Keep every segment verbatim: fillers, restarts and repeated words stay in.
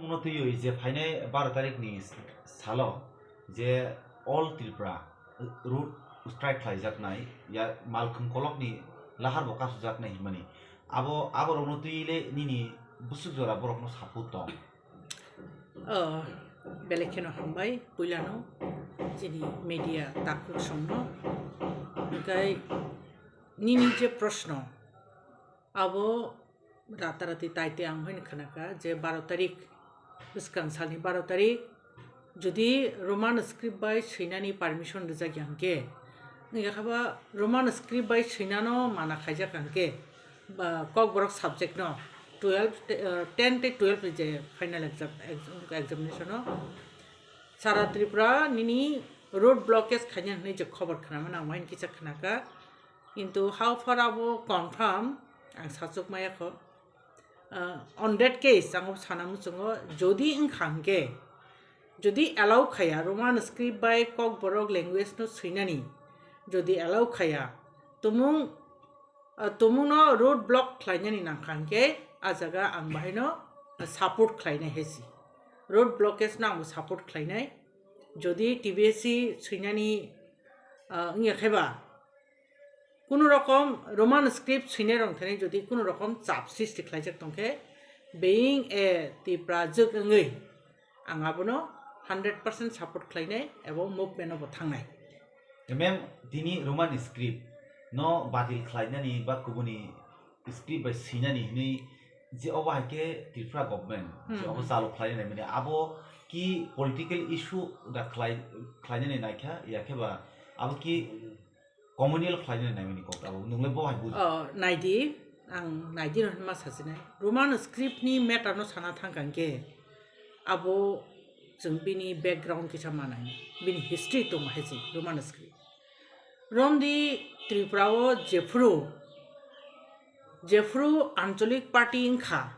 Bono twiwi je phainai baro tarikni salo je All Tripura road strike khlaijaknai, ya malkhung kolokni lahar bo kasujaknai hinmani. Abo, aborokno twiwi le nini bwswk jora borokno support tong? Oh, belai kheno hambai puilano chini media takhuk songno. Hwnkhe nini je proshno, abo ratarati tai te ang hoino khnakha je baro tarik, bwskang salni baro tarik, jodi Roman script bai swinani permission rijak ya hwnkhe, wngya khaba Roman script bai swinano mana khaijak ya hwnkhe, ba Kokborok subject no twelve, eh, ten tei twelve ni je final exam, exam, examination o sara Tripura nini road blockage khaina hwnwi je khobor khnamano ang wain kisa khnakha. Kintu how far abo confirm ang sachuk maya kho. Ah, on that case ang sana muchungo, jodi wngkha hwnkhe, jodi allow khaya Roman script bai Kokborok language no swinani, jodi allow khaya, tumung, ah, tumungno road block khlainani nangkha hwnkhe, a jaga ang bahaino support khlainai hai si. Road blockage no ang bo support khlainai. Jodi T B S C swinani, ah, wngya khe ba, kunu rokom Roman script swinai rong thani jodi kunu rokom chap sristi khlaijak tongkhe, being a Tiprajwk wngwi ang abono hundred percent support khlainai ebo movement no bo thangnai. Ma'am, tini Roman script no batil khlainani ba kubuni script bai swinani hinwi je obo hai khe Tripura government je obo Hmm. Chalo khlainani mani abo ki political issue da khlai, khlainani naikha ya khe ba abo ki communal khlainani naimani kok abo nungle bo hai buji. Oh, naidi, ang naidi no ma sachinai. Roman script ni matter no sana thangkha hwnkhe abo chwng bini background kisa manai, bini history tong hai se Roman script. Romdi Tripura o jephuru, jephuru Anchalik Party wngkha,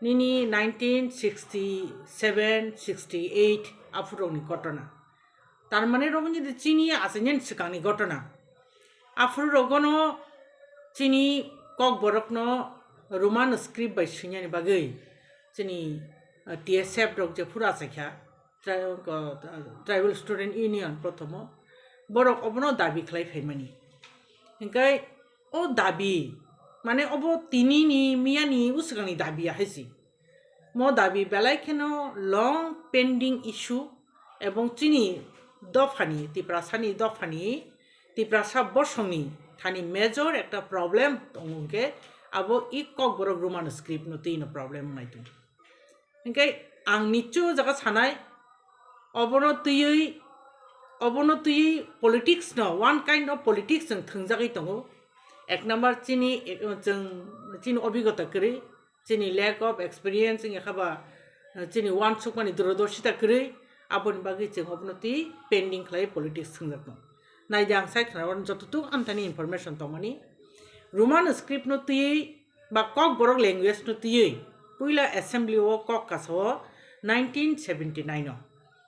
nini nineteen sixty seven, sixty eight aphurokni ghotona. Tarmane romni chini achaini swkangni ghotona. Aphuru rogono chini Kokborokno Roman script bai swinani bagwi chini, ah, T S F rok jephuru achaikha, tri-, ko-, Tribal Student Union prothomo, borok obono dabi khlai phaimani. Hinkhe o dabi, mane obo tinini miyani uswkangni dabi ya hai si. Mo dabi belai kheno long pending issue, ebong chini dophani, Tiprasani dophani, Tiprasa bosongni thani major ekta problem tongo hwnkhe abo i Kokborok Roman script no twi no problem wngnai tongo. Hinkhe ang nichu o jaga sanai, obono twiwi, obono twiwi politics no, one kind of politics chwng thwngjagwi tongo. Ek number chini, ek, chwng, chini obigota kwrwi, chini lack of experience wngya kha ba, chini uansukmani dorodorsita kwrwi, aboni bagwi chwng obono twi pending khlai politics thwngjak tongo. Naidi ang sai khna joto tuk amthani information tongmani. Roman script no twiwi ba Kokborok language no twiwi puila assembly o kok kasa o nineteen seventy nine o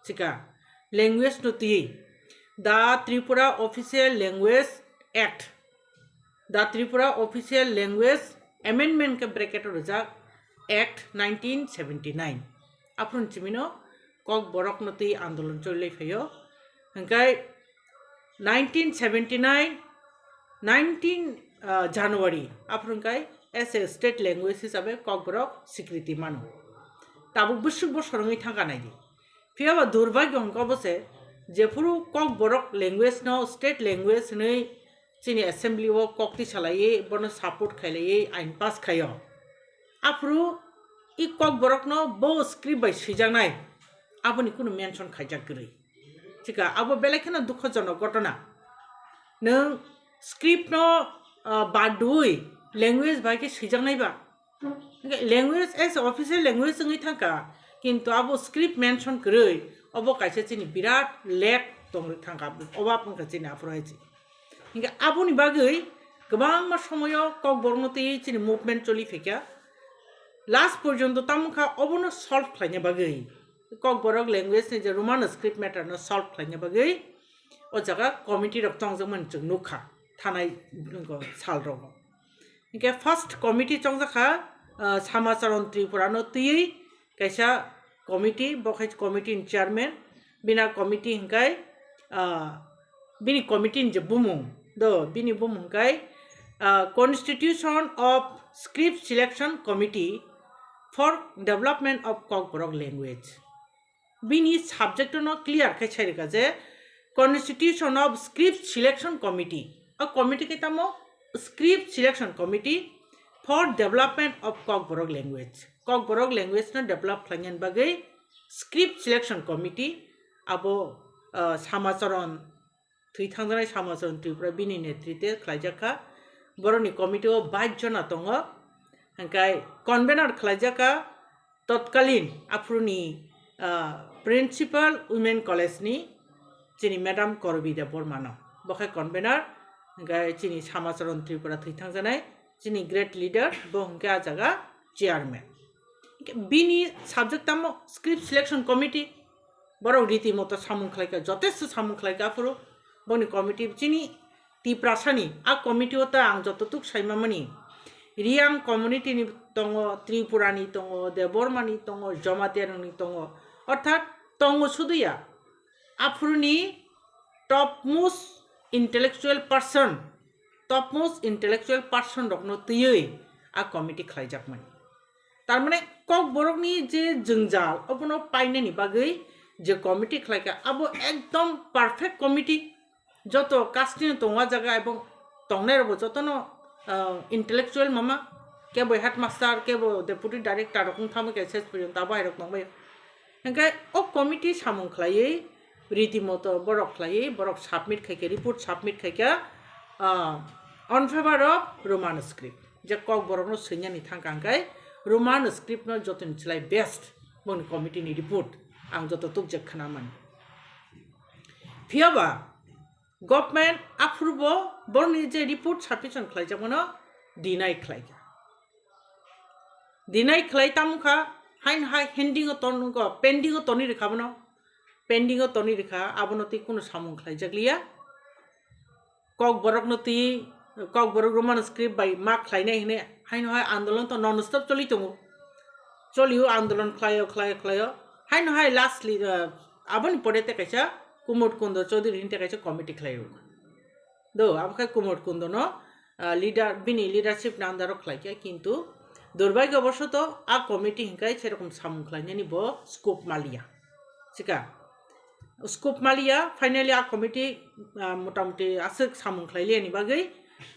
chika language no twiwi the Tripura Official Language Act, the Tripura Official Language Amendment khe bracket o rijak Act nineteen seventy nine. Aphuru chimino Kokborok no twi andolon choli phaio. Hingkai nineteen seventy nine, nineteen, ah, January, aphuru hingkai as a state language hisabe Kokborok sikriti mano. Tabuk bwswk bosor wngwi thangkha naidi. Phiya ba durbhagyo hwnkha obo se, jephuru Kokborok language no state language hinwi chini assembly o kok twi salaiwi bono support khailaiwi ain pass khaio. Aphuru i Kokborokno bo script bai swijaknai, aboni kunu mention khaijak kwrwi. Chika abo belai kheno dukhojonok ghotona. Nwng script no, ah, bad rwui language bai khe swijaknai ba? Hingkhe language as a official language wngwi thangkha, kintu abo script mention kwrwi, obo kaisa chini birat lack tongwi thangkha, obab wngkha chini aphuru hai se. Hingkhe aboni bagwi kwbangma somoyo Kokborokno twi chini movement choli phaikha. Last porjonto tamo wngkha obono solve khlaina bagwi, Kokborok language ni je Roman script matter no solve khlaina bagwi o jaga committee rok chongjakmani chwng nukha thanai sal rogo. Hingkhe first committee chongjakha, ah, Samacharan Tripura no twiwi kaisa committee, bo khai committee ni chairman, bini committee hingkai, ah, bini committee ni je bumung, do, bini bumung hingkai, ah, Constitution of Script Selection Committee for Development of Kokborok Language. Bini subject no clear khai sai rwkha je Constitution of Script Selection Committee. O committee khe tamo Script Selection Committee for Development of Kokborok Language. Kokborok language no develop khlainani bagwi Script Selection Committee abo, ah, Samacharan thwi thangjaknai Samacharan Tripura bini netrite khlaijak kha. Borokni committee o bais jona tongo. Hingkai convener khlaijak kha totkalin aphuruni, ah, Principal Women College ni chini Madam Korobi Debbarma no. Bo khe convener, hingkai chini Samacharan Tripura thwi thangjaknai chini great leader, bo hingke a jaga chairman. Hingke bini subject tamo Script Selection Committee, borok riti moto samung khlaika, jotesto samung khlaika aphuru boni committee chini Tiprasani a committee o ta ang jototuk saimamani Riang community ni tongo, Tripura ni tongo, Debbarma ni tongo, Jamatia ni tongo, orthat tongo sudu ya aphuruni topmost intellectual person, topmost intellectual person rokno twiwi a committee khlaijakmani. Tar mane Kokborokni je jwngjal obono painani bagwi je committee khlaika abo ekdom perfect committee. Joto caste ni tongo a jaga ebong tongnai rokbo jotono, ah, intellectual mama, kebo headmaster, kebo deputy director rok wng thangma khe ses porjonto abo hai rok tongbai. Hingke o committee samung khlaiwi riti moto borok khlaiwi borok submit khaikhe, report submit khaikhe, ah, on favor of Roman script. Je Kokborokno swinani thangkha hingke Roman script no jotoni chwlai best boni committee ni report ang joto tukjak khwnamani. Phiya ba government aphuru bo borokni je report submission khlaijakmano deny khlaikha. Deny khlai tamo kha, haino hai pending o ton-, pending o tonwi rwkha bono. Pending o tonwi rwkha, abono tei kunu samung khlaijakliya. Kokborokno twi, Kokborok Roman script bai ma khlainai hwnwi haino hai andolon to non stop choli tongo. Cholio andolon khlaio, khlaio, khlaio. Haino hai lastly, ah, aboni pore tei kaisa Kumud Kundo Chaudhary hwnwi tei kaisa committee khlaio. Do, abo khe Kumud Kundono, ah, leader, bini leadership ni under o khlaikha, kintu durbagyoboshoto a committee hingkai serokom samung khlainani bo scope maliya. Chika, scope maliya, finally a committee, ah, motamuti aswk samung khlailiyani bagwi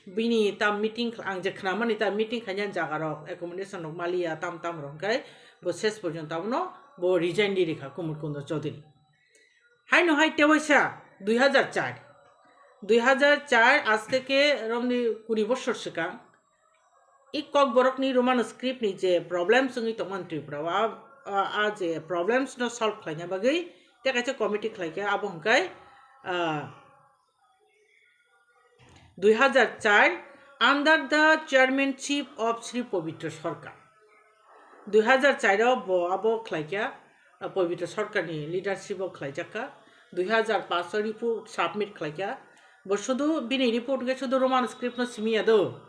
bini ta meeting khla-, ang je khnamani ta meeting khainani jagarok, accommodation rok maliya, tam tam rok hingkai bo ses porjonto abono bo resign di rikha Kumud Kundo Chaudhary. Haino hai tewaisa dui hazar char, dui hazar char aste ke romni kuri bosor swkang, i Kokborokni Roman script ni je problems wngwi tongmani Tripura o, a, a, a je problems no solve khlaina bagwi tei kaisa committee khlaikha, abo hwnkhe, ah, dui hazar char under the chairmanship of Sri Pabitra Sarkar. Dui hazar char o bo abo khlaikha, ah, Pabitra Sarkar ni leadership o khlaijakha. Dui hazar paanch o report submit khlaikha. Bo sudu bini report hwnkhe sudu Roman script no simi ya do.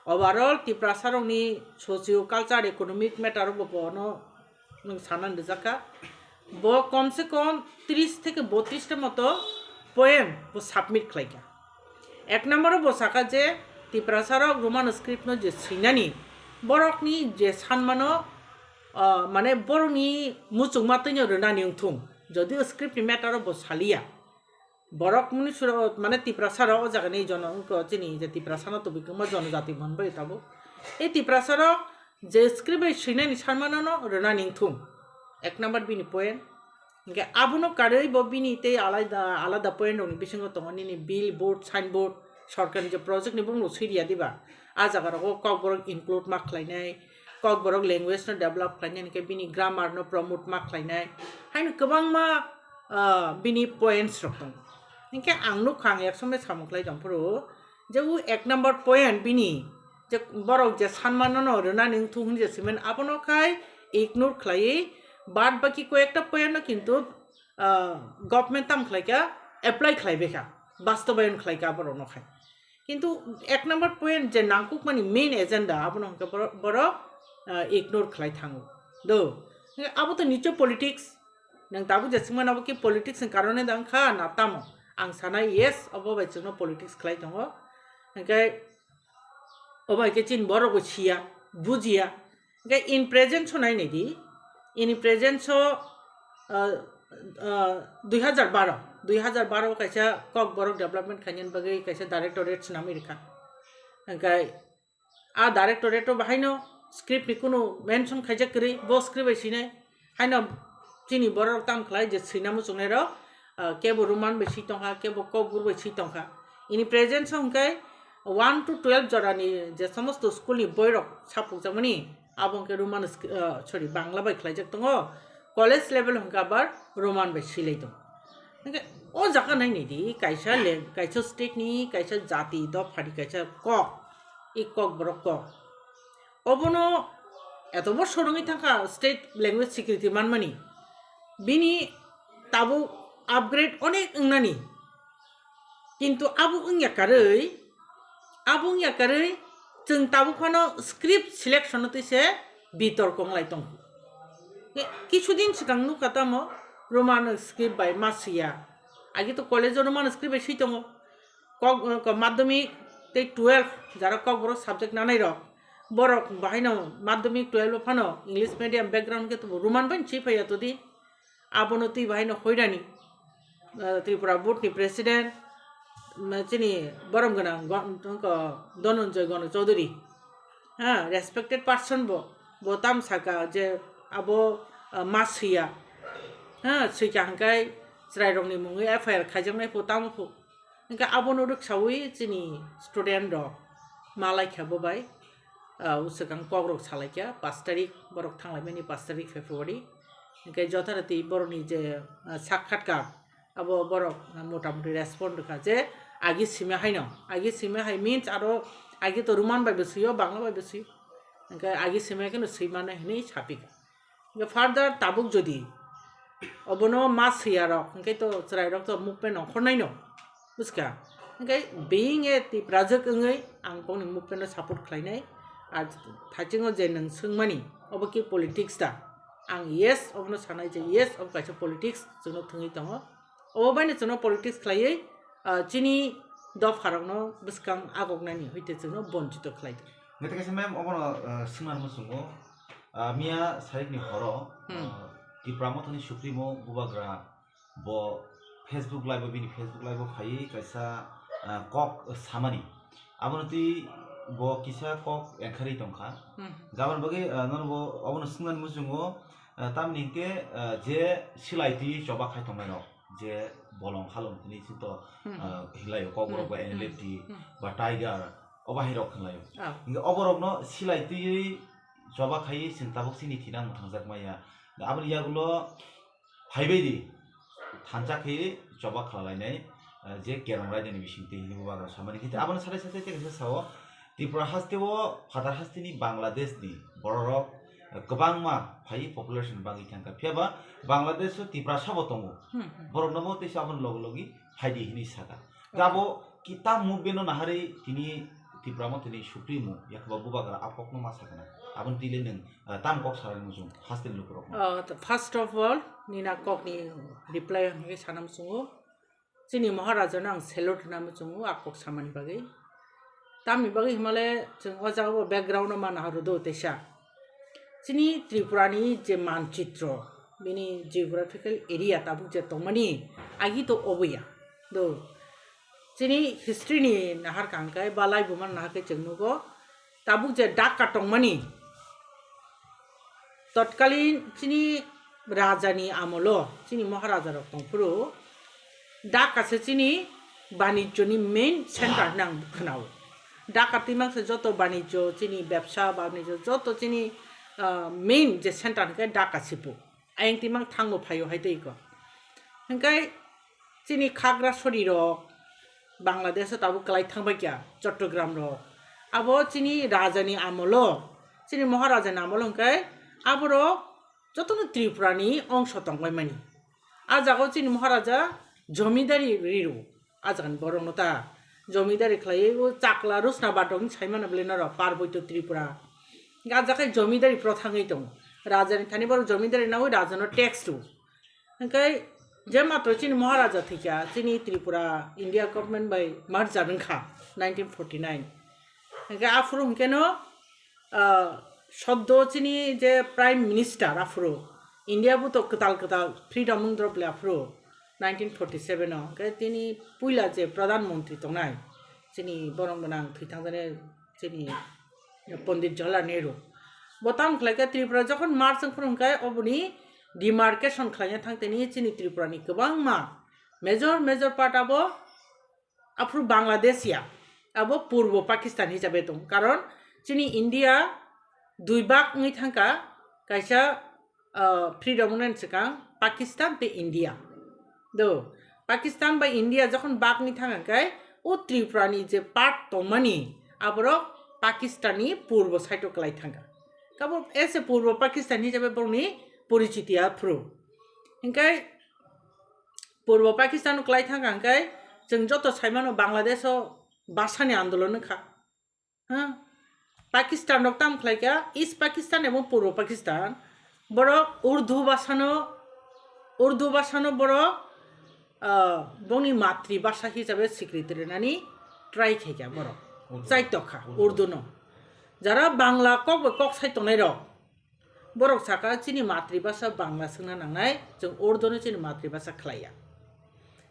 Overall Tiprasa rokni socio culture economic matter o bo bono nwng sanani rwjakha. Bo kom se kom tris theke botris ta moto poem bo submit khlaikha. Ek number o bo sakha je Tiprasa rok Roman script no je swinani borokni je sanmano, ah, mane borokni muchungma twino rwnani wngthung. Jodi o script ni matter o bo saliya, borok mani suro, mane Tiprasa rok o jaga ni jono wngkha chini je Tiprasa no tubui kwma jonojati hwnbai tabuk. E Tiprasa rok je script bai swinani sanmano no rwnani wngthung. Ek number bini point. Hingke abono karwi bo bini tei alada, alada point rokni bisingo tongo nini bill, board, signboard, sorkarni je project ni bumung swi riya diba? A jaga rogo Kokborok include ma khlainai, Kokborok language no develop khlainai, hingke bini grammar no promote ma khlainai. Haino kwbangma, ah, bini points rok tongo. Hingke ang nukha, ang ek somoi samung khlai tongphuru, je o ek number point bini, je borok je sanmano no rwnani wngthung hwnwi je swimani, abono khai ignore khlaiwi, bad baki koyekta point no kintu, ah, government tam khlaikha, apply khlaibaikha, bastobayon khlaikha borokno khai. Kintu ek number point je nangkukmani main agenda, abono hwnkhe borok, borok, ah, ignore khlai thango. Do, Abo to nicho politics. Nang tabuk je swngmani abo ki politics ni karone da wngkha na tamo? Ang sanai yes, obo bai chwngno politics khlai tongo. Hwnkhe obo hai khe chini borok bo siya, bujiya. Hwnkhe in present so nai nai di. In present so, ah, ah, dui hajar baro, dui hajar baro kaisa Kokborok development khainani bagwi kaisa directorate swnamwi rwkha. Hwnkhe a directorate o bahaino script ni kunu mention khaijak kwrwi, bo script bai swinai. Haino chini borok tam khlai je swina muchungnai rok, ah, kebo Roman bai swi tongkha, kebo Kokborok bai swi tongkha. Ini present so hwnkhe one to twelve jora ni je somosto school ni boi rok sapukjakmani, abo hwnkhe Roman sc-, ah, sorry, Bangla bai khlaijak tongo. College level hwnkhe abar Roman bai swilai tongo. Hwnkhe o jaga nai nai di, kaisa le-, kaisa state ni, kaisa jati, dopha ni kaisa kok, i Kokborok kok. Obono eto bosor wngwi thangkha state language security manmani. Bini tabuk upgrade onek wngnani. Kintu abo wngya karwi, abo wngya karwi chwng tabuk phano script selection-o twi se bitorko wnglai tongkha. Ke-, kisudin swkang nukha tamo Roman script bai ma swiya. Agi to college-o Roman script bai swi tongo. Kok, kok madhyamik tei twelve jara Kokborok subject nanai rok, borok bahaino madhyamik twelve o phano English medium background khe tubu Roman bai swi phaiya todi. Abono twi bahaino hoirani, ah, Tripura board ni president, ma, chini borom gwnang go-, wngkha Dhananjay Gana Chaudhary. Ha, respected person bo, bo tam saka je abo, ah, ma swiya. Ha, swikha hwnkhe chwrairokni mungwi F I R khaijaknai phu tamo phu. Hwnkhe abono rwksawi chini student rok malaikha bo bai, ah, swkang kokrok salaikha, pash tarik borok thanglaimani, pash tarik February. Hwnkhe jotharathi borokni je, ah, sakhatka, abo borok, ah, motamuti respond rwkha je agi simi haino, agi simi hai means aro agi to Roman bai bo swiyo, Bangla bai bo swiyo. Hwnkhe agi simi kheno swi mano hinwi sapikha. Hwnkhe further tabuk jodi obono ma swiya rok, hwnkhe to chwrai rok to movement ongkhornaino, buskha. Hwnkhe being a Tiprajwk wngwi ang bongni movement no support khlainai. Ar thaichungo je nwng swngmani, obo ki politics da? Ang yes, obono sanai je yes, obo kaisa politics chwngno thwngwi tongo. Obo baino chwngno politics khlaiwi, ah, chini dopharokno bwskang agoknani hwite chwngno bonchito khlai tongo. Hwnkhe kaisa ma'am obono, ah, swngna muchungo, ah, miya sarikni horo, Hmm. ah, Tipra Mothani Supremo Bubagra bo Facebook live o, bini Facebook live o phaiwi kaisa, ah, kok samani. Abono twi bo kisa kok engkharwi tongkha. Hmm. Gabon bagwi, ah, nono bo obono swngnani muchungo, ah, tamni hwnkhe, ah, je silai twi choba khai tongnairok, je bolong halong tini chwngto, Hmm. ah, hinlaio, Kokborok Hmm. ba Hmm. N L F T Hmm. ba Tiger, o bahai rok hinlaio. Ah. Hwnkhe oborokno silai twiwi choba khaiwi chwng tabuk chini thwina mwthangjakmaya. Aboni yagulo phaibai di, thansa khe choba khlalainai, eh, je Kerong raidani bisingtwi hinwi bo bagra samani. Hwnkhe abono sade sade tei kaisa sao, Tripura hasteo phatar hasteni Bangladeshni bororok, eh, kwbangma phai population bagwi thangkha. Phiya ba Bangladesho Tiprasa bo tongo. Hmm, hmm. Borokno bo teisa abono logi logi phaidi hinwi sakha. Okay. Abo kita movement no naharwi tini Tipra Mothani Supremo yakhuba Bubagra a kokno ma sakha na. Aboni twi le nwng ah, tam kok sarani muchung, hasteni lukurokno. Ah, to first of all, nini a kokni reply hwnwi sana muchungo. Chini Maharajano ang salute hwna muchungo, a kok samani bagwi. Tamni bagwi himale chwng o jagao background-o mana horo do teisa. Chini Tripurani je manchitro, bini geographical area tabuk je tongmani, agi to oboya. Do, chini history-ni naharkha hwnkhe, ba laibuma naharkhe chwng nugo, tabuk je Dhaka tongmani, totkalin chini rajani amolo, chini Maharaja rok tongphuru, Dhaka se chini banijyo ni main center hwnwi ang khnao. Dhaka twimang se joto banijyo, chini bebsa banijyo, joto chini, ah, main je center hwnkhe Dhaka sipo. Ayang twimang thango phaio hai tei ko. Hwnkhe chini Khagrasori rok Bangladesh o tabuk kwlai thangbai kha, Chottogram rok. Abo chini rajani amolo, chini Maharajani amolo hwnkhe aborok jotono Tripura ni ongso tongbai mani. A jagao chini Maharaja jomidari riro, a jagani borokno ta jomidari khlaiwi o chakla rusna batok ni saimano bwlai norok Parboito Tripura. Hwnkhe a jaga jomidari prothangwi tongo. Rajani thani borok jomindari nangwi rajano tax rw. Hwnkhe je matro chini Maharaja thwikha, chini Tripura India government bai merger wngkha nineteen forty nine. Hwnkhe aphuru hwnkhe no, ah, soddo chini je Prime Minister aphuru, India bo to kwtal kwtal freedom wng drop le aphuru nineteen forty seven o. Hwnkhe tini puila je Pradhan Mantri tongnai, chini borok gwnang thwi thangjaknai chini Pondit Jawaharlal Nehru. Bo tamo khlai khe Tripura jokhon merge wng phuru hwnkhe oboni demarcation khlaina thang tini chini Tripura ni kwbangma major major part abo aphuru Bangladesh ya, abo Purbo Pakistan hisabe tong. Karon chini India dui bag wngwi thangkha, kaisa, ah, freedom wngnaini swkang Pakistan tei India. Do, Pakistan bai India jokhon bag wngwi thangkha khe, o Tripura ni je part tongmani, aborok Pakistan ni purbo side o kwlai thangkha. Kabo as a Purbo Pakistan hisabe borokni porichiti aphuru. Hinkhe Purbo Pakistan o kwlai thangkha hwnkhe chwng joto saimano Bangladesh o bhasha ni andolon wngkha. Ha? Pakistan rok tamo khlai kha, East Pakistan ebong Purbo Pakistan, borok Urdu bhasha no, Urdu bhasha no borok, ah, bongni matri bhasha hisabe sikriti rwnani try khai kha borok. Urdu. Chai tokha Urdu. Urdu no. Jara Bangla kok bai kok sai tongnai rok, borok saka chini matri bhasha Bangla swngna nangnai, chwng Urdu no chini matri bhasha khlai ya.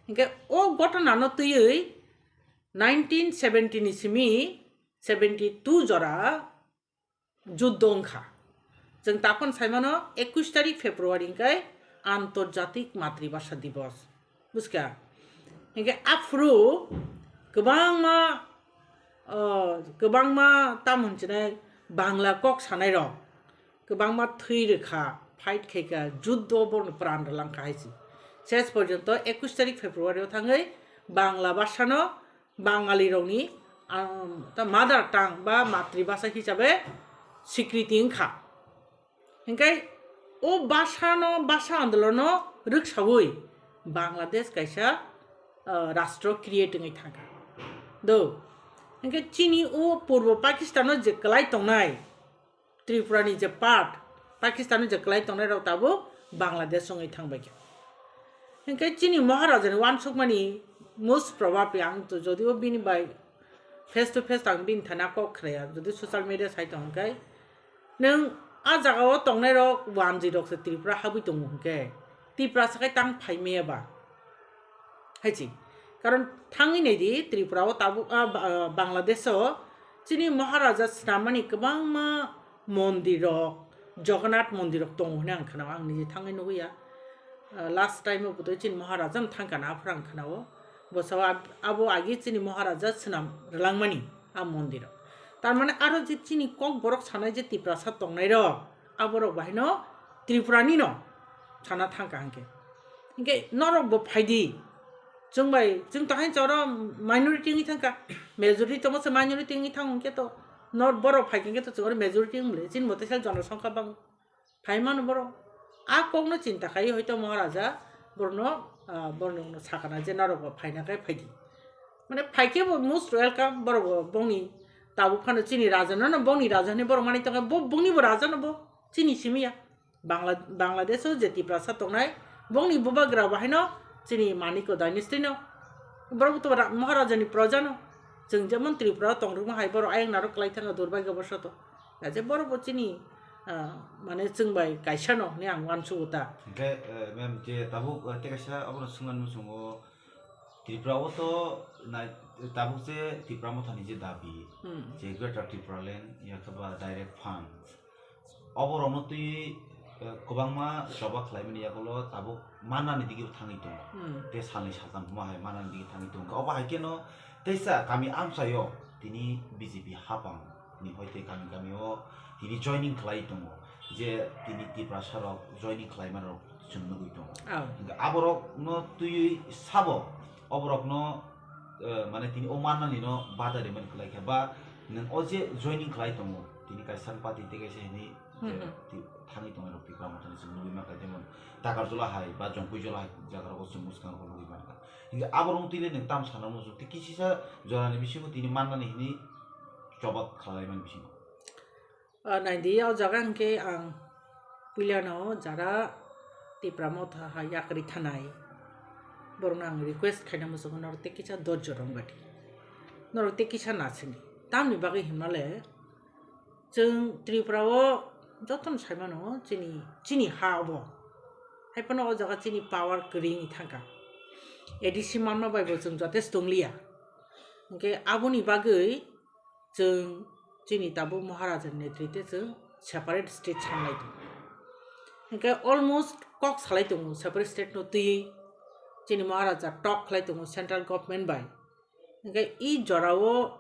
Hinkhe o ghotona no twiwi nineteen seventy ni simi seventy two jora juddo wngkha. Chwng takhon saimano ekush tarik February hinkhe Antarjatik Matribhasha Divas. Buskha? Hinkhe aphuru kwbangma, o, kwbangma tamo hinchinai Bangla kok sanai rok kwbangma thwi rwkha, fight khaikha, juddo borokni pran rwlangkha hai se. Ses porjonto ekush tarik February o thangwi Bangla bhasha no Bangali rokni, um, ta mother tongue ba matribhasha hisabe sikriti wngkha. Hinkhe o bhasha no, bhasha andolon no rwksawi Bangladesh kaisa, uh, rastro create wngwi thangkha. Do, hinkhe chini o Purbo Pakistan o je kwlai tongnai, Tripura ni je part, Pakistan ni je kwlai tongnai rok tabuk Bangladesh wngwi thangbai kha. Hinkhe chini Maharaja ni uansukmani most probably ang to jodio bini bai face to face ang bini thani kok khlaiya, jodi social media sai tong khe, nwng a jaga o tongnai rok wanjwi rok se Tripura habwi tongo hinkhe, Tripura sakai tang phai maya ba? Hai se. Karon thangwi naidi Tripura o tabuk, ah, Ba-, ah, Bangladesh o chini Maharaja swnamani kwbangma mondir rok, Jagannath mondir rok tongo hwnwi ang khnao, ang nije thangwi nugwi ya. Ah, last time o bwtwi chini Maharaja no thangkha na, aphuru ang khnao. Bwsao ab-, abo agi chini Maharaja swnam rwlangmani a mondir rok. Tar mane aro je chini Kokborok sanai je Tiprasa tongnai rok, aborok bahai no Tripura ni no sana thangkha hinkhe. Hinkhe norok bo phaidi. Chwng bai, chwng to hain choro minority wngwi thangkha. Majority tongma se minority wngwi thang hinkhe to. Nor borok phai hinkhe to chwng oro majority wng le. Chini bo teisa jonosongkha bang. Phai mano borok. A kokno chinta khai hoito Maharaja borokno, ah, borokno sakana je norok bo phaina khai phaidi. Mane phaikhe bo most welcome, borok bo bongni tabuk phano chini raja no, no bongni raja hinwi borok manwi tongkha, bo bongni bo raja no bo chini simi ya. Bangla-, Bangladesh o je Tiprasa tongnai, bongni bubagra bo haino chini Maniko dynasty no. Borok bo to ra-, Maharaja ni proja no. Chwng jemon Tripura o tongrwkma hai borok ayang narok kwlai thangkha durbagya bosoto. Kaje borok bo chini, ah, mane chwng bai kaisa no hinwi ang uansugo ta. Hingke, eh, ma'am, je tabuk, eh, tei kaisa abono swngmani muchungo Tripura o to nai-, tabuk je Tipra Mothani je dabi, Hmm. je Greater Tipraland, yakhe ba direct fund, oborokno twi, eh, kwbangma choba khlaimani yagulo tabuk mannani digio thangwi tongo. Hmm. Tei salni saltham hwnma hai mannani digio thangwi tongo. Obo hai kheno teisa kami amchaio tini B J P hapang ni hoi tei kami kami o tini joining khlai tongo, je tini Tiprasa rok joining khlai mani rok chwng nugwi tongo. Oh. Hingke aborok no twiwi sabo, oborok no, eh, mane tini o mannani no bada rimani khlai kha ba nwng o je joining khlai tongo tini kaisa party tei kaisa hinwi je Hmm, hmm. ti-, thangwi tongnai rok Tipra Mothani chwng nugwi mankha, jemon Takarjala hai ba Jongpuijala hai jaga rogo chwng bwskang rogo nugwi mankha. Hingke aborok tini nwng tam sana muchung tei kisisa jorani bisingo tini mannani hinwi choba khlai mani bisingo. Ah, naidi, o jaga hwnkhe ang Puilano jara Tipra Motha ha yakarwi thanai, borokno ang request khaina muchungo, norok tei kisa dorjo rwngbaidi, norok tei kisa nasingdi. Tamni bagwi himnale chwng Tripura o jotono saimano chini, chini ha obo. Haiphano o jaga chini power kwrwi wngwi thangkha. A D C manma bai bo chwng jotesh tongliya. Hwnkhe aboni bagwi chwng chini tabuk Maharaja ni netrite chwng separate state sanlai tongo. Hwnkhe almost kok salai tongo separate state no twiwi chini Maharaja talk khlai tongo central government bai. Hwnkhe i jorao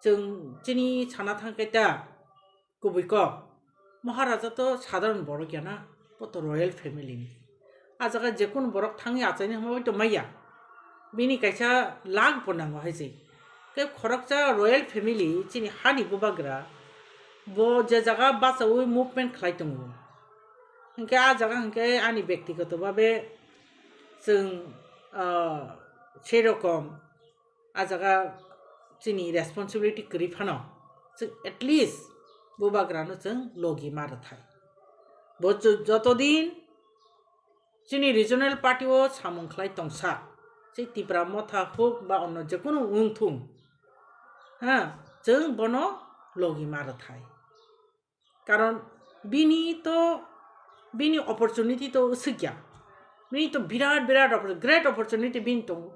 chwng chini sana thangkhe ta kubui kok, Maharaja to sadharon borok ya na, bo to royal family ni. A jaga jekunu borok thangwi achaini hwnba bai to maya. Bini kaisa luck bo nango hai se. Khe khoroksa royal family chini hani bubagra, bo je jaga bachaui movement khlai tongo. Hwnkhe a jaga hwnkhe ani byaktigoto babe chwng, ah, sei rokom a jaga chini responsibility kwrwi phano, chwng at least bubagrano chwng logi ma rwthai. Bo jo-, jotodin chini regional party o samung khlai tongsa, sei Tipra Motha huk ba onno jekunu wngthung, ha, chwng bono logi ma rwthai. Karon bini to, bini opportunity to swkya. Bini to birat, birat oppor-, great opportunity bini tongo.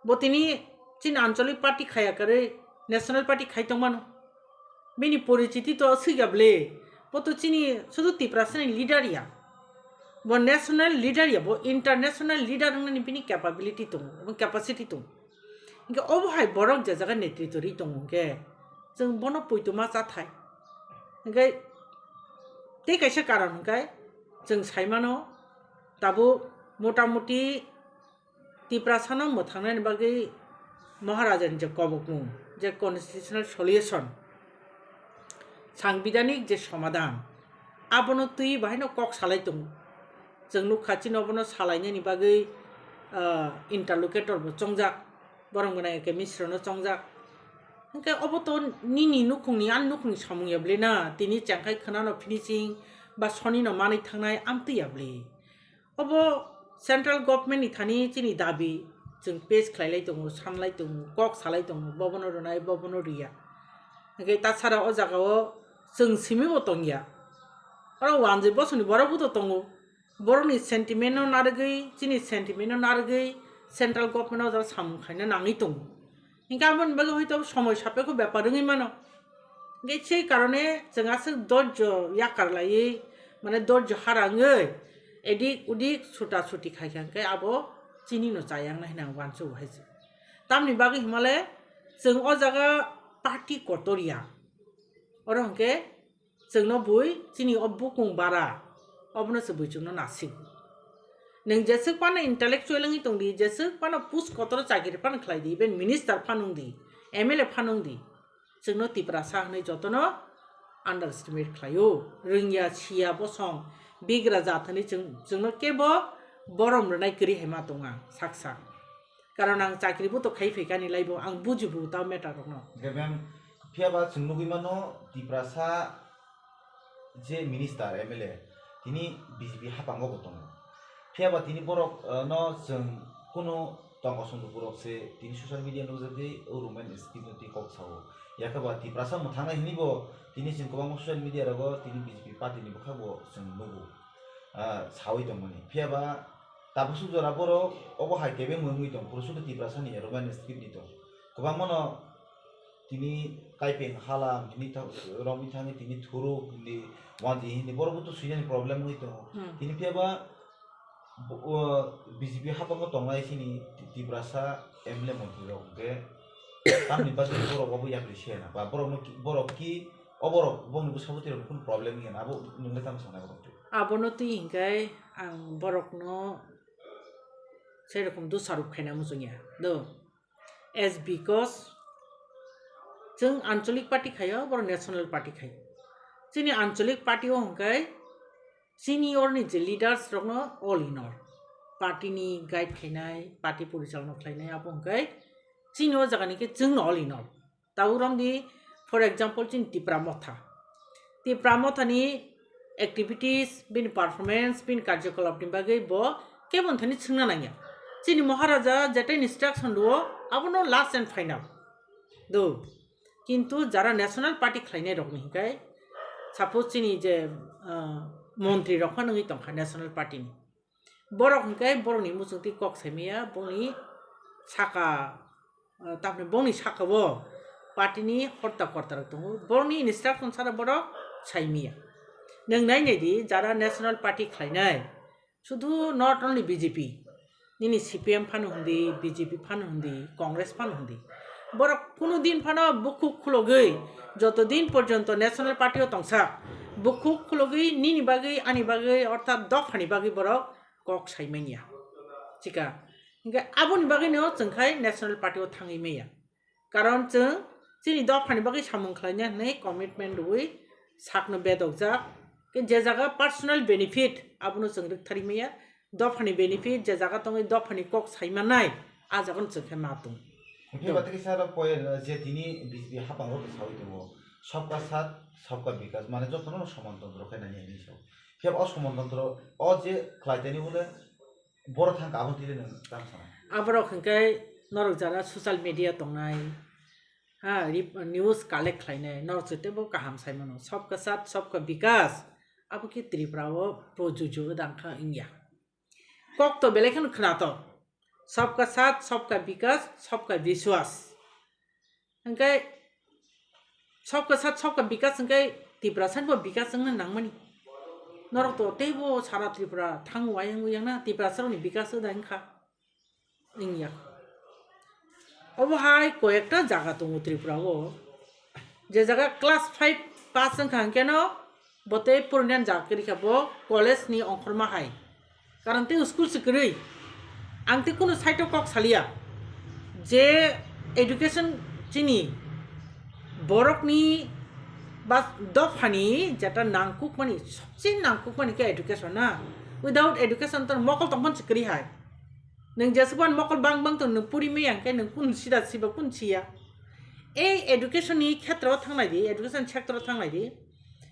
Bo tini chini anchalik party khaya kwrwi national party khai tongmano. Bini porichiti to swkya ble. Bo to chini sudu Tiprasani leader ya. Bo national leader ya, bo international leader wngnani bini capability tongo, capacity tongo. Hwnkhe obo hai borok je jaga netritw rwi tongo hwnkhe, chwng bono poito ma cha thai. Hwnkhe tei kaisa karon hwnkhe chwng sai mano, tabuk motamuti Tiprasano mwthangnani bagwi Maharajani je kobokmung, je constitutional solution, sangbidanik je somadhan, abono twi bahaino kok salai tongo. Chwng nukha chini obono salainani bagwi, ah, interlocutor bo chongjak, borok gwnang eke misrono chongjak. Hwnkhe obo to nini nukhungni, ani nukhungni samung ya bwle na, tini chengkhai khwnano finishing ba sonino manwi thangnai amtwi ya bwle. Obo central government ni thani chini dabi, chwng pes khlailai tongo, sanlai tongo, kok salai tongo, bobono rwnai, bobono riya. Hwnkhe tatsara o jaga o chwng simi bo tongya. Oro wanjwi bosongni borok bo to tongo. Borokni sentiment no narwgwi, chini sentiment no narwgwi central government o jora samung khaina nangwi tongo. Hingke aboni bagwi hoito somoi sapekho bepar wngwi mano. Hingke sei karone chwng aswk dorjo yakar laiwi, mane dorjo hara wngwi edik udik suta suti khaikha hingke abo chini no chayang nai hinang wansugo hai se. Tamni bagwi himale chwng o jaga party kotor ya. Oro hingke chwngno bui chini o bukung bara, obono se bui chwngno nasik. Nwng jeswk phano intellectual wngwi tongdi, jeswk phano post kotoro chakiri phano khlaidi, even minister phano wngdi, M L A phano wngdi, chwngno Tiprasa hwnwi jotono underestimate khlaio. Rwngya, siya, bosong, bigra jat hwnwi chwng, chwngno kebo borom rwnai kwrwi hai ma tonga sak sak. Karon ang chakri bo to khai phaikha ni laibo, ang bujibo ta matter rokno. Hingke ma'am, phiya ba chwng nugwi mano, Tiprasa je minister, M L A, tini B J P hapango bo tongo. Phiya ba tini borok, eh, no chwng kunu tongkosong borok se tini social media nukjagwi o Roman script no twi kok sao. Yakhe ba Tiprasa mwthangnai hwnwi bo tini chwng kwbangma social media rogo tini B J P party ni bwkha bo chwng nugo, ah, sawi tongmani. Phiya ba tabuk suk jora borok obo hai kebengma wngwi tong, phuru sudu Tiprasa ni Roman script ni tong. Kwbangma no tini kaipeng halam hwnwi tha-, romwi thangwi tini thuruk hwnwi wanji hwnwi borok bo to swinani problem wngwi tongo. Hmm. Tini phiya ba bo-, o, B J P hapango tongnai chini Ti-, Tiprasa M L A montri rok hwnkhe tamni bagwi borok obo yapri se na ba borok no ki, borok ki, o borok bongni bwskango tei rok kunu problem wngya na abo nwng le tamo sanai borok twi? Abono twi hwnkhe ang borokno sei rokom dosarop khaina muchungya do. As because chwng anchalik party khaio, borok national party khaio. Chini anchalik party o hwnkhe senior ni je leaders rokno all in all, party ni guide khainai, party porichalona khlainai, abo hwnkhe chini o jaga ni khe chwngno all in all. Tabuk romdi, for example, chini Tipra Motha. Tipra Motha ni activities, bini performance, bini karjokolapni bagwi bo kebo thani swngna nangya. Chini Maharaja jeta instruction rwo, abono last and final. Do. Kintu jara National Party khlainai rokni hinkai, suppose chini je, ah, montri rok phano wngwi tongkha National Party ni. Borok hinkai borokni muchungtwi kok saimaya, bongni saka, ah, tamni bongni saka o party ni horta korta rok tongo. Borokni instruction sara borok saimaya. Nwng nai nai di, jara National Party khlainai, sudhu not only B J P, nini C P M phano hwndi, B J P phano hwndi, Congress phano hwndi, borok kunu din phano bukhuk khulogwi, joto din porjonto National Party o tongsa, bukhuk khulogwi nini bagwi, ani bagwi, orthat dophani bagwi borok kok saimanya. Chika, hinkhe aboni bagwino chwng khai National Party o thangwi maya. Karon chwng chini dophani bagwi samung khlaina hwnwi commitment rwui sakno bedokjak. Khe je jaga personal benefit abono chwng rwktharwi maya, dophani benefit je jaga tongwi dophani kok saimanai, a jagano chwng khe ma tong. Hwnkhe ba tei kisa aro poyel je tini B J P hapang rok sawi tongo, "Sabka Saath, Sabka Vikas," mane jotono somontondro khe nani hinwi sao. Phiya o somontondro o je khlai tani bole Borok thang kabon tide nang tam sana. Aborok hwnkhe norok jara social media tongnai, ha, rip-, news collect khlainai, norok se teibo kaham sai mano. Sabka Saath, Sabka Vikas, abo khe Tripura o projuju dang kha wngya. Kok to belai kheno khwnato. Sabka Saath, Sabka Vikas, Sabka Vishwas. Hwnkhe Sabka Saath, Sabka Vikas hwnkhe Tiprasani bo vikas wngna nangmani. Norok to teibo sara Tripura thango ayang uyang na, Tiprasa rokni vikas da wngkha. Wngya. Obo hai koyekta jaga tongo Tripura o. Je jaga class five pass wngkha hwnkhe no, bo tei porina jaga kwrwi kha bo college ni ongkhorma hai. Karon tei school se kwrwi. Ang tei kunu side o kok saliya je education chini borokni ba dophani jeta nangkukmani, sobse nangkukmani khe education na. Without education to mokol tongmani se kwrwi hai. Nwng jesukmani mokol bang bang to nwng puri maya hwnkhe nwng kunu sida siba kunu siya. Ei education ni khetra o thanglai di, education sector o thanglai di.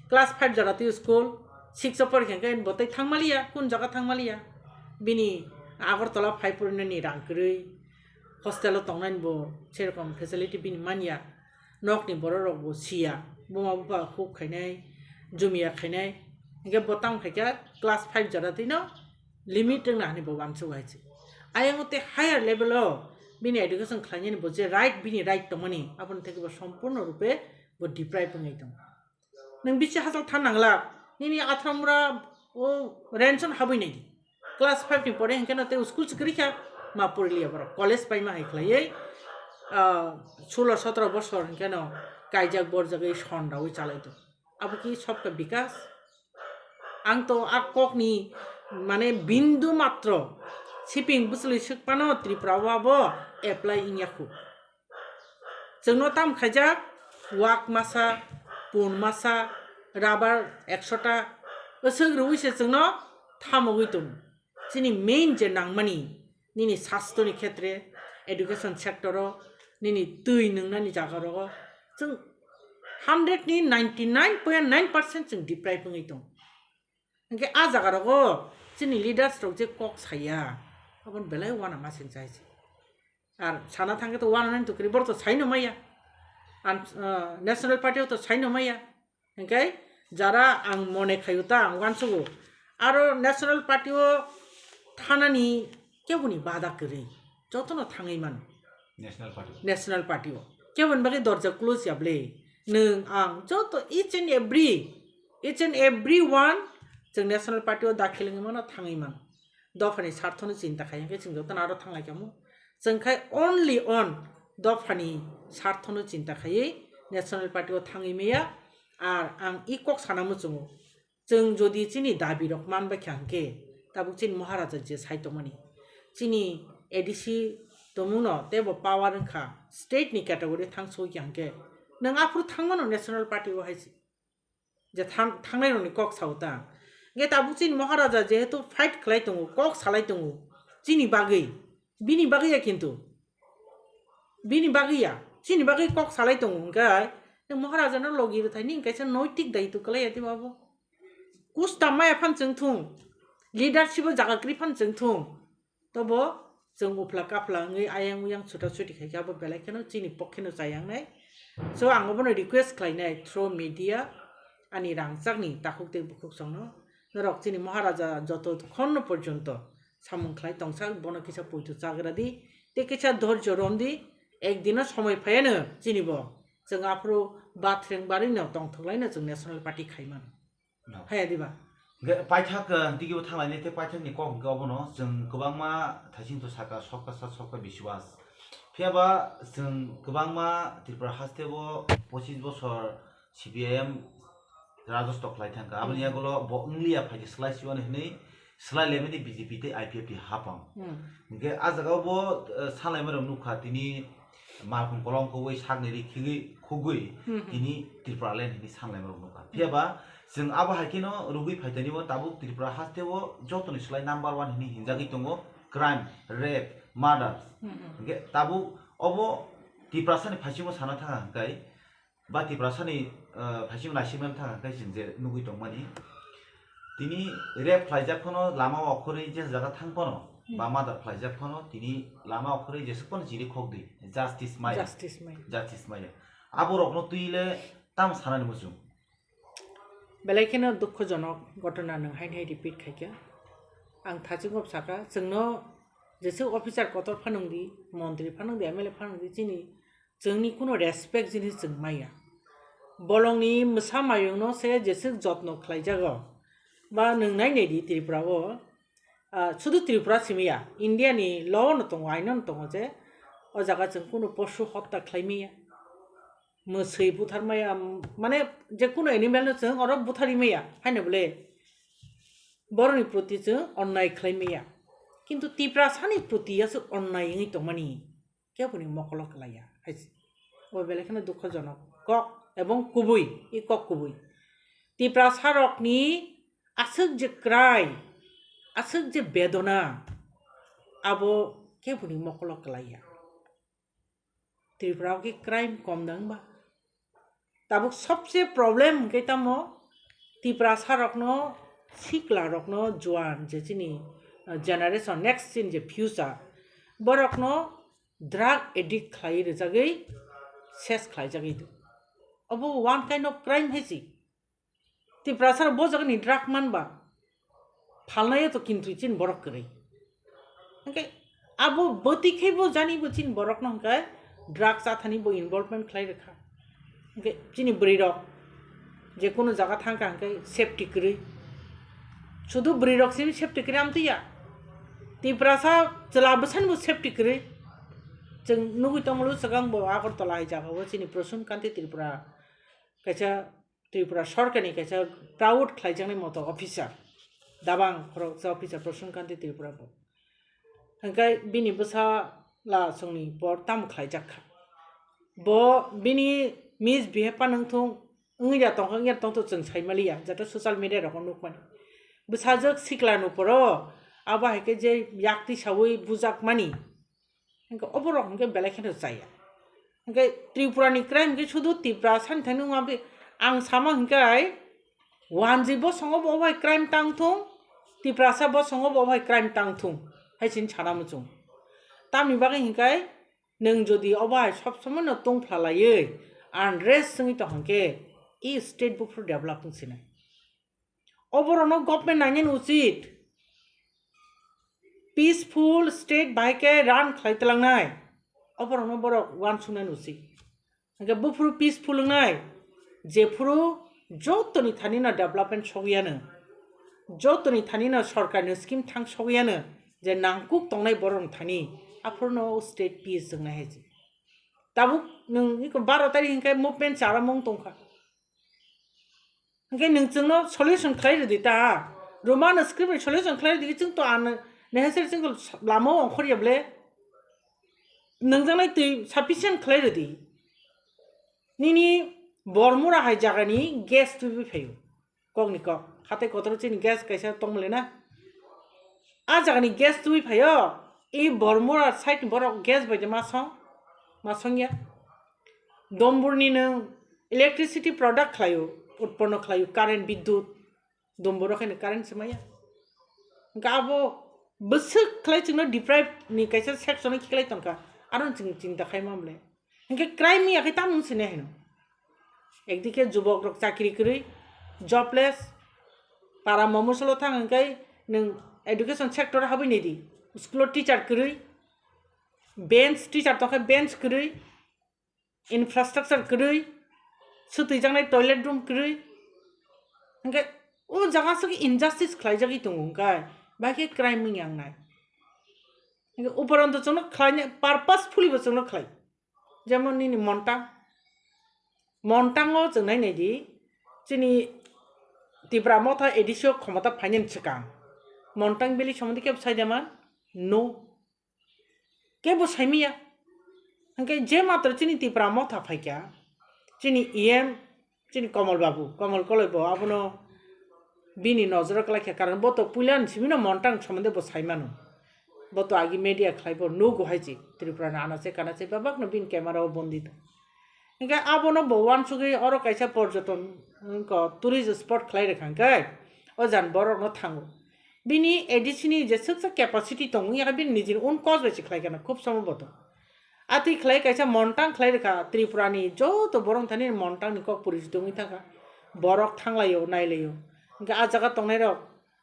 Class five jora twi school, six o porikha hwnkhe bo tei thangmaliya, kun jaga thangmaliya. Bini Agartala phai porinani rang kwrwi, hostel o tongnani bo serokom facility bini manya. Nokni borok rok bo siya, buma bupha huk khainai, jumia khainai. Hwnkhe bo tamo khaikha class five jora twino limit wngna hwnwi bo uansuk hai se. Ayang o tei higher level o bini education khlainani bo je right, bini right tongmani, aboni theke bo sompurno rupe bo deprive wngwi tongo. Nwng bisi hachal than nangla, nini athra mura o ranson habwi nai di. Class five ni pore hwnkhe no tei school se kwrwi kha, ma poriliya borok. College paima hai khlaiwi, ah, sulo sotro bosor hwnkhe no kaijak borjagwi son raui chalai tongo. Abo ki sobka bikas? Ang to a kokni mane bindu matro siping bwchwlwi swk phano Tripura o abo apply wngya khu. Chwngno tam khaijak, wak masa, pun masa, rubber ekso ta, aswk rwui se chwngno thamogwi tongo. Chini main je nangmani, nini sastoni khetre, education sector o, nini twi nwngnani jaga rogo, chwng hundred ni ninety nine point nine percent chwng deprive wngwi tongo. Hwnkhe a jaga rogo chini leaders rok je kok saya, aboni belai uanamasingcha hai se. Ar sana thangkhe to uananani to kwrwi, borok to saino maya. Am, ah, National Party o to saino maya. Hwnkhe jara ang mone khaio ta, ang uansugo. Aro National Party o thanani keboni bada kwrwi, jotono thangwi mano. National Party. National Party o. Keboni bagwi dorja close ya ble? Nwng, ang, joto, each and every, each and every one chwng National Party o dakhil wngwi mano, thangwi mano. Dophani sarthono chinta khai hwnkhe chwng jotono aro thanglai kamo. Chwng khai only on dophani sarthono chinta khaiwi National Party o thangwi maya. Ar ang i kok sana muchungo, chwng jodi chini dabi rok man bai kha hwnkhe, tabuk chini Maharaja je sai tongmani, chini A D C tongmungno teibo power wngkha, state ni category thang soi kha hwnkhe, nwng aphuru thangmano National Party o hai se. Je thang-, thangnai rokni kok sao ta. Hwnkhe tabuk chini Maharaja jehetu fight khlai tongo, kok salai tongo, chini bagwi, bini bagwi ya kintu, bini bagwi ya, chini bagwi kok salai tongo hwnkhe, nwng Maharaja no logi rwthai, nini kaisa noitik daitw kwlai ya tei bo abo. Kusta maya phan chwng thung, leadership o jaga kwrwi phan chwng thung, tobo chwng uphla kaphla wngwi ayang uyang chuta chuti khai khe abo belai kheno chini pokhe no chayang nai. So ang obono request khlai nai through media, ani rangchakni takhuk tei bukhuk songno, norok chini Maharaja joto khonno porjonto samung khlai tongsa bono kisa poito chagra di, tei kisa dhorjo rom di, ekdino somoi phaiano chini bo chwng aphuru bathreng barwino tongthoklaino chwng National Party khai mano. No. Haya diba? Hingke paithak, eh, digibo thanglainai tei paithakni kok hingke obono chwng kwbangma thaising to saka, "Sabka saath, sabka vishwas." Phiya ba chwng kwbangma Tripura haste o pochis bosor C P I M rajotwo khlai thangkha. Aboni Hmm. yagulo bo wngliya phaikhe slai siwani hwnwi slai laimani B J P tei I P F ni hapang. Hmm. Hingke ah jaga o bo, eh, sanlaima rok nukha tini malkhung kolong kubui sakni ri khigwi khugwi Hmm, hmm. tini Tripura land hwnwi sanlaima rok nukha. Phiya ba chwng abo hai kheno rugwi phaitani bo tabuk Tripura haste o jotoni slai number one hwnwi hinjagwi tongo crime, rape, murders. Hmm, hmm. Hingke tabuk obo Tiprasani phaisingo sana thangkha hwnkhe ba Tiprasani, eh, phaisingo naisikmani thangkha hwnkhe chwng je nugwi tongmani. Tini rape khlaijak phano lama okhorwi je jaga thang phano Hmm. ba murder khlaijak phano tini lama okhorwi jesuk phano chiri khokdi. Justice maya. Justice maya. Justice maya. Aborokno twi le tamo sanani muchung? Belai kheno dukhojonok ghotona nwng haino hai repeat khaikha. Ang thachingbo sakha, chwngno jesuk officer kotor phanwngdi, montri phanwngdi, M L A phanwngdi, chini, chwngni kuno respect jinis chwng maya. Bolongni mwsa mayungno se jesuk jotno khlaijago. Ba nwng nainaidi Tripura o, ah, sudu Tripura simi ya, India ni law no tongo, aino no tongo je o jaga chwng kunu posu hotta khlai maya, mwswi buthar maya, mane je kunu animal no chwng oro buthari maya, haino bole boroni proti chwng onnai khlai maya. Kintu Tiprasani proti ya chwng onnai wngwi tongmani. Keboni mokolo kwlaiya hai se. O belai kheno dukhojonok kok ebong kubui, i kok kubui. Tiprasa rokni aswk je krai, aswk je bedona, abo keboni mokolo kwlaiya. Tripura o khe crime kom da wngba? Tabuk sobse problem hwnkhe tamo Tiprasa rokno, sikla rokno, juan je chini, uh, generation, next chini je future, borokno drug addict khlai rwjagwi ses khlaijagwi do. Obo one kind of crime hai se. Tiprasa rok bo jagani drug manba phalnaio to kintu chini borok kwrwi. Hwnkhe abo bwtwi khe bo jani bo chini borokno hwnkhe drug chathani bo involvement khlai rwkha. Hwnkhe chini bwrwi rok je kunu jaga thangkha hwnkhe safety kwrwi. Sudu bwrwi rok simi safety kwrwi amtwi ya. Tiprasa chwla bwsani bo safety kwrwi. Chwng nugwi tongmolo swkang bo Agartala hai jaga o chini Prasun Kanti Tripura kaisa Tripura sorkarni kaisa proud khlaijaknai moto officer, dabang khoroksa officer Prasun Kanti Tripura bo. Hwnkhe bini bwsa la chwngni por tamo khlaijak kha. Bo bini misbehave pa nangthung, wngya tongkha, wngya tongthok chwng saimaliya, joto social media rogo nukmani. Bwsajwk sikla nuporo, abo hai khe je yak tisaui bujakmani. Hwnkhe oborok hwnkhe belai kheno chaya. Hwnkhe Tripura ni crime hwnkhe sudu Tiprasa ni thani wngma bai ang sama hwnkhe wanjwi bosongo bo obo hai crime tang thung, Tiprasa bosongo bo obo hai crime tang thung hai chini sana muchung. Tamni bagwi hwnkhe nwng jodi obo hai sob somoi no tong phalaiwi unrest wngwi tong hwnkhe i state buphuru develop wng sinai. Oborokno government nainani uchit, peaceful state bai khe run khlai tlangnai, oborokno borok uansuknani uchit. Hwnkhe buphuru peaceful wngnai, jephuru jotoni thani no development sogwiyano, jotoni thani no sorkarni scheme thang sogwiyano, je nangkuk tongnai borokni thani, aphuru no state peace wngnai hai se. Tabuk nwng iko baro tarikh hwnkhe movement charamung tongkha. Hwnkhe nwng chwngno solution khlai rwdi ta. Roman script ni solution khlai rwdi, chwng to ano necessary chwng lama o ongkhorya ble. Nwngjaknai twi sufficient khlai rwdi. Nini Bormura hai jagani gas twiwi phaio. Kokni kok. Hatai kotoro chini gas kaisa tongmole na. A jagani gas twiwi phaio. I Bormura side ni borok gas bai de ma song? Ma songya. Domburni nwng electricity product khlaio, utponno khlaio, current, bidyut. Dumboro khe ni current se maya. Hwnkhe abo bwswk khlai chwngno deprive ni kaisa section o khiklai tongkha. Aro chwng chinta khai ma mle. Hwnkhe crime ya khe tamung sini hino. Ekdike jubok rok chakri kwrwi, jobless, para momusolo thang hwnkhe nwng education sector habwi nidi. School o teacher kwrwi, bench teacher tongkhe bench kwrwi, infrastructure kwrwi, swtwijaknai toilet room kwrwi. Hwnkhe o jaga aswk injustice khlaijagwi tongo hwnkhe, bahai khe crime wngya wngnai. Hwnkhe uporonto chwngno khlaina purposefully bo chwngno khlai. Jemon nini Montang. Montango chwng nai naidi, chini Tipra Motha A D C o khomota phainani swkang Montang Valley somondi kebo sai de man? No. Kebo saimaya. Hwnkhe je matro chini Tipra Motha phaikha, chini E M, chini Komol Babu, Komol Koloi bo abono bini nojoro kwlai kha, karon bo to puila ni simi no Montang somondi bo sai mano. Bo to agi media khlai bo nugo hai se Tripura ni anache kanache bebak no bini camera o bondi tong. Hwnkhe abono bo uansugwi oro kaisa porjoton, wngkha tourist spot khlai rwkha hwnkhe o jani borok no thango. Bini A D C ni jeswksa capacity tongo, yakhe bini nijini own cost bai se khlai khana, khub somo bo to. Atwi khlai kaisa Montang khlai rwkha, Tripura ni joto borok thani Montang ni kok porichito wngwi thangkha. Borok thanglaio, nailaio. Hwnkhe ah jaga tongnai rok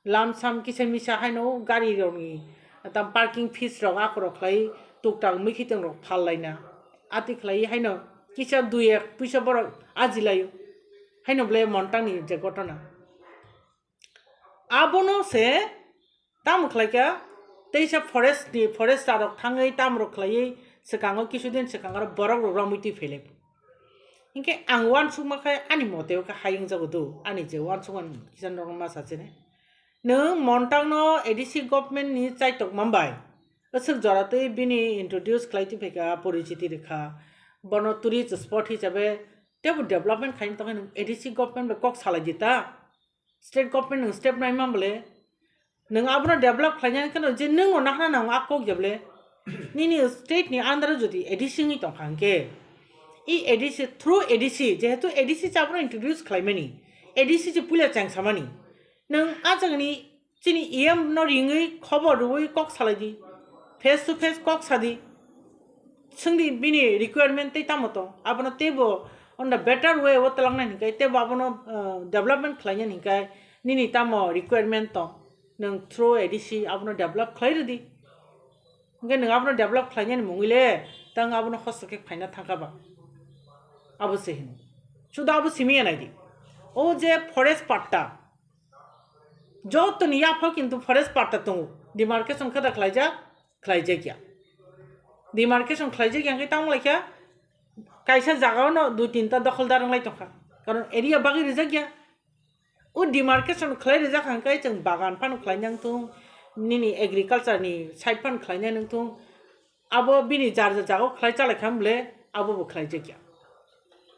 lamsam kisa misa haino gari rokni tam parking fees rok akorok khlai tuktak mwkhitwng rok phal laina. Atwi khlai haino kisa dui ek puisa borok ajilaio. Haino ble Montang ni je gotona. Abono se tamo khlaikha, teisa forest ni, forester rok thangwi tamrok khlaiwi swkango kisudin swkango borok rok romwi twi phailai. Hinkhe ang uansukma khe ani mote o khe hayung jago do, ani je uansukmani kisan rok ma sachine. Nwng Montang no A D C government ni chaitok mambai, aswk jora twi bini introduce khlai twi phaikha, porichiti rwkha, bono tourist spot hisabe tebo development khaini tongkhe nwng A D C government bai kok salai di ta. State government nwng step nai man bole, nwng abono develop khlainani kheno je nwng no nahna nango a kok ya bole, nini state ni under o jodi A D C wngwi tongkha hwnkhe, i A D C, through A D C, jehetu A D C se abono introduce khlaimani, A D C se puila chengsamani, nwng a jagani chini E M no ringwi khobor rwui kok salai di, face to face kok sadi. Swngdi bini requirement tei tamo tong, abono teibo on the better way o twlangnai hinkhe, teibo abono, uh, development khlainani hinkhe nini tamo requirement tong, nwng through A D C abono develop khlai rwdi. Hinkhe nwng abono develop khlainani mungwi le tang abono hosto khe phaina thangkha ba. Abo se hino. Sudo abo simi ya naidi. O je forest patta, jotoni yaphao kintu forest patta tongo, demarcation khe da khlaijak, khlaijakya. Demarcation khlaijakya hwnkhe tamo laikha, kaisa jagao no dui tinta dokholdar wnglai tongkha, karon area bagwi rijakya. O demarcation khlai rijak hwnkhe chwng bagan phano khlaina wngthung, nini agriculture ni side phano khlaina wngthung, abo bini jar jar jagao khlai chalaikha bole, abo bo khlaijakya.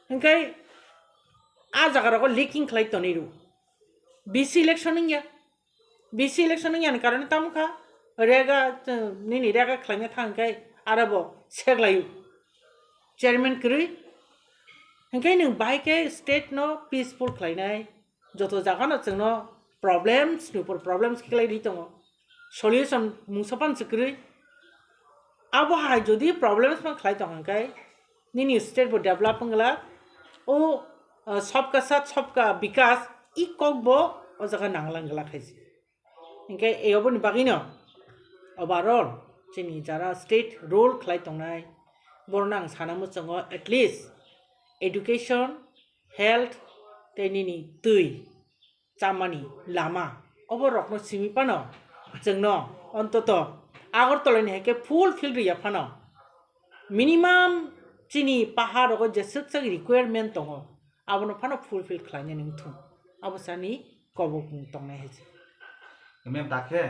Hinkhe a jaga rogo leaking khlai tonwi rw. B C election wngya. B C election wngya ni karone tamo kha, rega, nini rega khlaina thang khe aro bo seklaio chairman kwrwi. Hinkhe nwng bahai khe state no peaceful khlainai, joto jaga no chwngno problems ni upor problems khe khlai ri tongo, solution mungsa pan se kwrwi. Abo hai jodi problems ma khlai tong hwnkhe, nini state bo develop wngla, o, uh, sabka sath sabka bikas i kok bo o jaga nanglang glak hai se. Hinkhe e oboni bagwino overall chini jara state rule khlai tongnai, borno ang sana muchungo at least education, health tei nini twi chamani lama, obo rokno simi phano chwngno ontoto Agartala ni hai khe fulfill rwya phano minimum chini pahar rogo jeswk chak requirement tongo, abono phano fulfill khlainani wngthung, abo sani kobok tongnai hai se. Mem dakhe